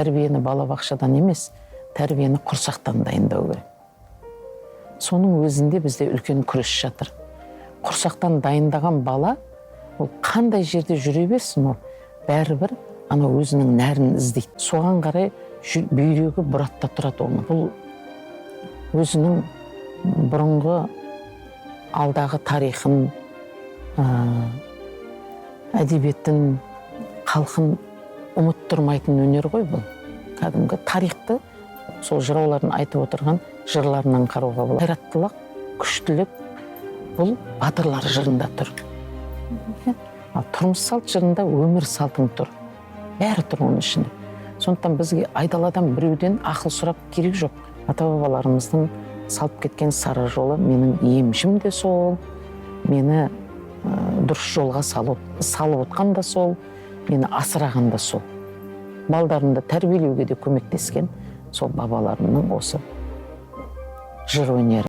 Тәрбиені балабақшадан емес, тәрбиені құрсақтан дайындау керек. Соның өзінде бізде үлкен күрес жатыр. Құрсақтан дайындаған бала ол қандай жерде жүре берсін, ол бәрібір ана өзінің нәрін іздейді, соған қарай бүйрегі бұратта тұрады оның. Бұл өзінің бұрынғы алдағы тарихын, әдебиетін, халқын ұмыттырмайтын өнер ғой бұл. Кәдімгі тарихты сол жыраулардың айтып отырған жырларынан қарауға болады. Қайраттылық, күштілік бұл батырлар жырында тұр. Иә. Ал тұрмыс салт жырында өмір салтың тұр, бәрі тұр оның ішінде. Сондықтан бізге айдаладан біреуден ақыл сұрап керек жоқ. Ата бабаларымыздың салып кеткен сара жолы менің емшім де сол, мені дұрыс жолға салып отқан да сол, мені асыраған да сол, балдарымды тәрбиелеуге де көмектескен сол бабаларымның осы жыр өнері.